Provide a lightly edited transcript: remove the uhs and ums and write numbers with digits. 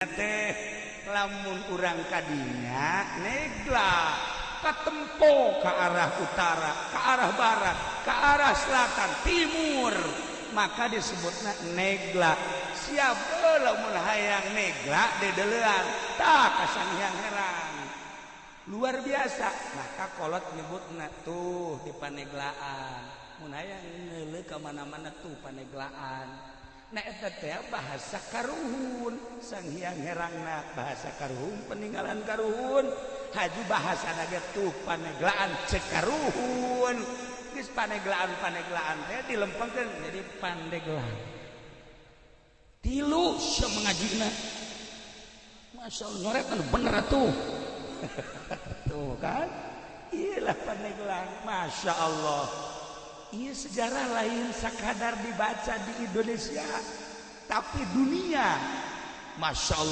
Teh lamun urang kadinya negla katempo ke arah utara, ke arah barat, ke arah selatan, timur, maka disebutna negla. Siap lamun hayang negla dedelean tah ka Sanghyang Herang, luar biasa. Maka kolot nyebutna tuh di Paneglaan, mun hayang ngeuleuh ka mana-mana tuh Paneglaan. Nah, eta teh bahasa karuhun Sanghyang Herangna, bahasa karuhun, peninggalan karuhun. Haju bahasa ge tuh Paneglaan cek karuhun. Geus Paneglaan, Paneglaan teh dilempengkeun jadi Pandeglang. Tilu sia mengajina. Masya Allah, nyoret anu bener atuh. Tuh kan, iyalah Pandeglang. Masya Allah. Iya, sejarah lain sakadar dibaca di Indonesia, tapi dunia. Masya Allah.